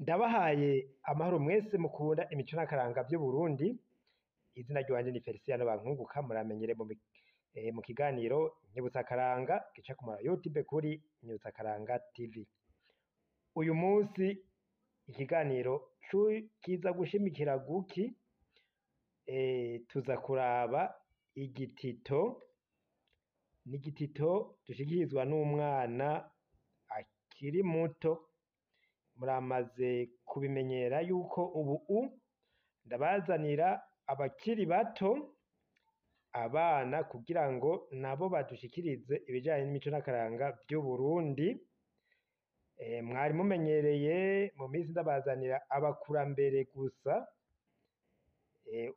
Ndabahaye amahoro mwese mukunda imico n'akaranga vy'Uburundi. Izina ryanje ni Feliciano Bankunguka, muramenyere mu kiganiro Nyibutsakaranga gica ku ma YouTube kuri Nyibutsakaranga TV. Uyu munsi ikiganiro kiza gushimikira guki? Tuza kuraba igitito, n'igitito dushikirizwa n'umwana akiri muto. Muramaze kubimenyera yuko ubu ndabazanira abakiri bato, abana, kugira ngo nabo badushikirize ibijanye n'imico n'akaranga vy'Uburundi. Mwari mumenyereye mu minsi ndabazanira abakurambere gusa.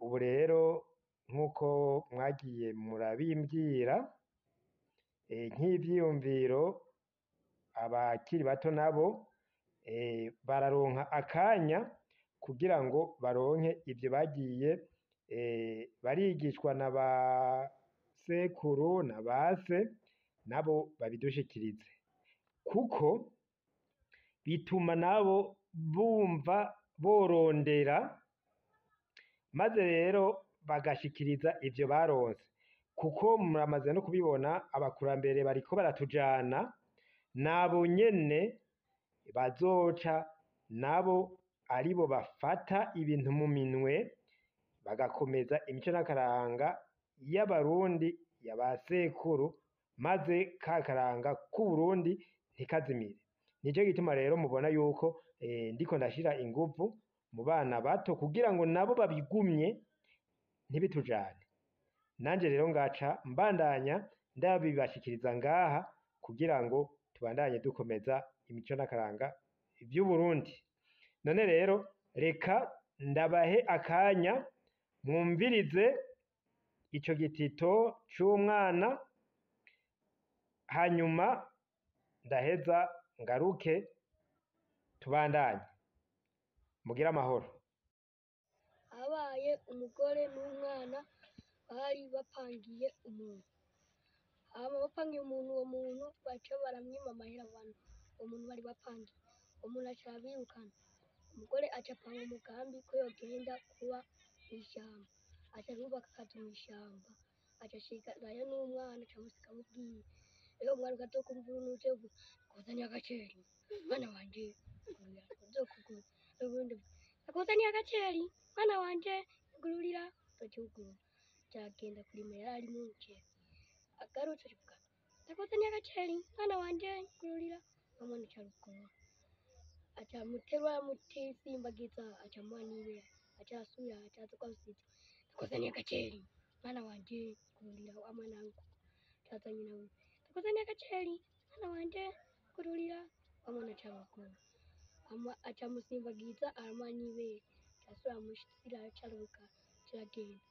Ubu rero nk'uko mwagiye murabimbwira, nk'ivyiyumviro, abakiri bato nabo bararonka akanya kugira ngo baronke ivyo bagiye barigishwa na ba sekuru na ba se, nabo babidushikirize, kuko bituma nabo bumva borondera, maze rero bagashikiriza ivyo baronse, kuko muramaze no kubibona, abakurambere bariko baratujana, nabo nyene bazoca nabo aribo bafata ibintu mu minwe, bagakomeza imico n'akaranga y'Abarundi ya ba sekuru, maze ka karanga k'Uburundi ntikazimire. Nico gituma rero mubona yuko ndiko ndashira inguvu mu bana bato kugira ngo nabo babigumye, ntibitujane. Nanje rero ngaca mbandanya ndabibashikiriza ngaha kugira ngo tubandanye dukomeza imico n'akaranga vy'Uburundi. None rero reka ndabahe akanya mwumvirize ico gitito c'umwana, hanyuma ndaheza ngaruke tubandanye. Mugire amahoro. Habaye umugore n'umwana bari bapangiye umuntu. Hama bapangiye umuntu, uwo muntu baca baramwima amahera abantu uwo muntu bari bapangiye. Uwo muntu aca arabirukana. Umugore aca apanga umugambi ko yogenda kuba mw'ishamba. Aca arubaka akazu mw'ishamba. Aca ashikanayo n'umwana, aca amusiga amubwiye: "Rero mwana, ukazokumva urunuje kuzaniye agaceri, mwana wanje, uzokugura ubundi akuzaniye agaceri, mwana wanje, ngururira." Uzokiwugurura. Aca kurima, yari ari mu muceri. Agarutse avuga: "Ndakuzaniye agaceri, mwana wanje, ngururira." Wa mwana aca arugurura. Aca amuterura, amusimbagiza, aca amuha n'ibere. Aca arasubira, aca aza kwa rusizi: "Ndakuzaniye agaceri, mwana wanje, ngururira." Wa mwana aca aza nyina wiwe: "Ndakuzaniye agaceri, mwana wanje, ngururira." Wa mwana aca arugurura. Aca amusimbagiza, aramuha n'ibere. Aca asubira amushira, aca arugara, aca aragenda.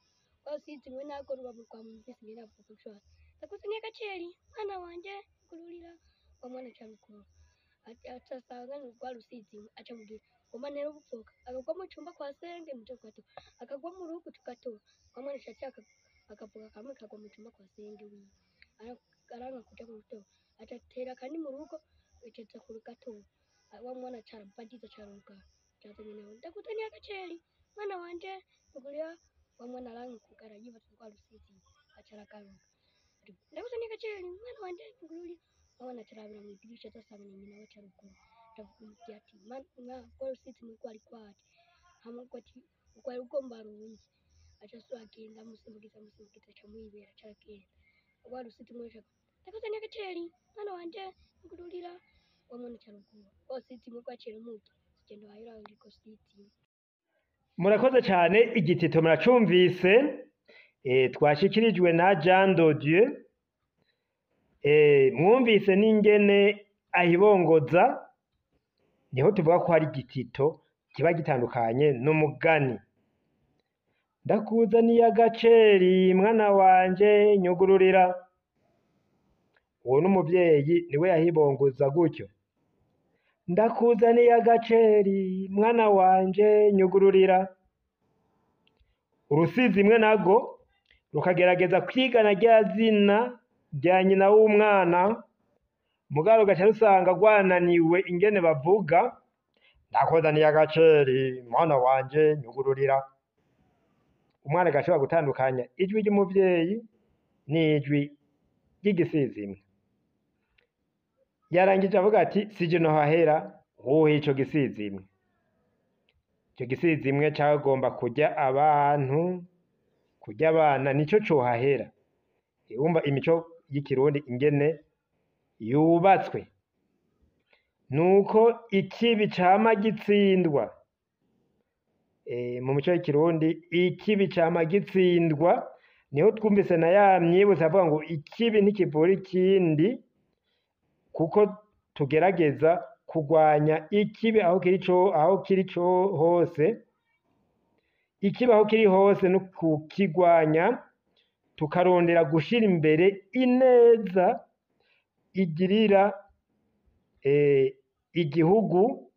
Rwa rusizi mwe narwo ruba rwamwumvise ingene avuga gutyo: "Ndakuzaniye agaceri, mwana wanje, ngururira." Wa mwana aca arugurura. Aca asanga ni rwa rusizi. Aca amubwira: "Ngomba ntere ubuvoka, akagwa mu cumba kwa senge nico tugatora, akagwa mu rugo tugatora." Wa mwana aca aca akavoka kamwe kagwa mu cumba kwa senge wiwe, aranka kuja kugutora. Aca atera akandi mu rugo, aca aza kugatora. Wa mwana aca arabadiza, aca arugara. Aca aza nyina wiwe: "Ndakuzaniye agaceri, mwana wanje, ngururira." Wa mwana aranka kugara, yibaza rwa rusizi. Aca aragaruka: "Ndakuzaniye agaceri, mwana wanje, ngururira." Wa mwana aca arabira mw'idirisha, aza asanga ni nyina we. Aca arugurura. Aramubwira ati: "Mwa rwa rusizi mwe rwari rwaje." Hama ati: "Rwari rugomba runye." Aca asubira agenda, amusimbagiza, amusimbagiza, aca amuha, aca aragenda. Rwa rusizi mwe aca: "Ndakuzaniye agaceri, mwana wanje, ngururira." Wa mwana aca arugurura. Rwa rusizi mwe rwaciye rumurya. Genda uhahire urwo rusizi. Murakoze cyane, igitito muracumvise, twashikirijwe na Jean de Dieu. Mwumvise n'ingene ahibongoza, niho tuvuga ko hari igitito kiba gitandukanye n'umugani. "Ndakuzaniye agaceri, mwana wanje, nyugururira." Uwo n'umuvyeyi niwe yahibongoza gutyo: "Ndakuzaniye agaceri, mwana wanje, nyugururira." Urusizi imwe nago rukagerageza kwigana rya zina rya nyina w'umwana, mugabo rugaca rusanga rwananiwe ingene bavuga. Ndakuzaniye agaceri mwana wanje, nyugururira. Umwana agashobora gutandukanya ijwi ry'umuvyeyi n'ijwi ry'igisizimwe. Yarangije avuga ati sije nohahera wowe ico gisizimwe. Ico gisizimwe cagomba kurya abantu, kurya abana, nico cohahera. Wumva imico y'ikirundi ingene yubatswe, nuko ikibi cama gitsindwa. Mu mico y'ikirundi ikibi cama gitsindwa, niho twumvise na ya myibutsa avuga ngo ikibi ntikivura ikindi, kuko tugerageza kurwanya ikibi aho kiri co, aho kiri co hose, ikibi aho kiri hose no kukigwanya, tukarondera gushira imbere ineza igirira igihugu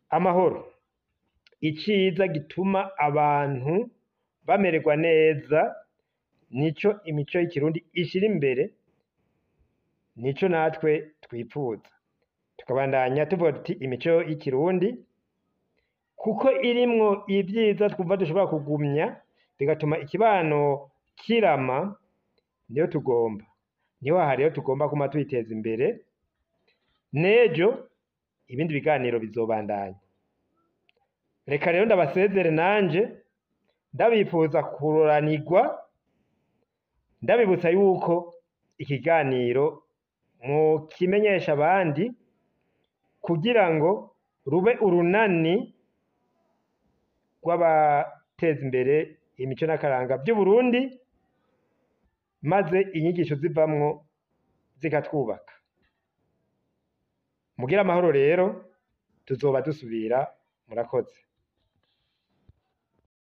amahoro, iciza gituma abantu bamererwa neza, nico imico y'ikirundi ishira imbere, nico natwe twipfuza. Tukabandanya tuvuga tuti imico y'ikirundi kuko irimwo ivyiza twumva dushobora kugumya bigatuma ikibano kirama, niyo tugomba, niho aha rero tugomba kuma twiteza imbere. Nejo ibindi biganiro bizobandanya. Reka rero ndabasezere nanje ndabifuza kuroranirwa, ndabibutsa yuko ikiganiro mukimenyesha abandi kugira ngo rube urunani rw'abateza imbere imico n'akaranga by'Uburundi, maze inyigisho zivamwo zikatwubaka. Mugire amahoro rero, tuzoba dusubira. Murakoze.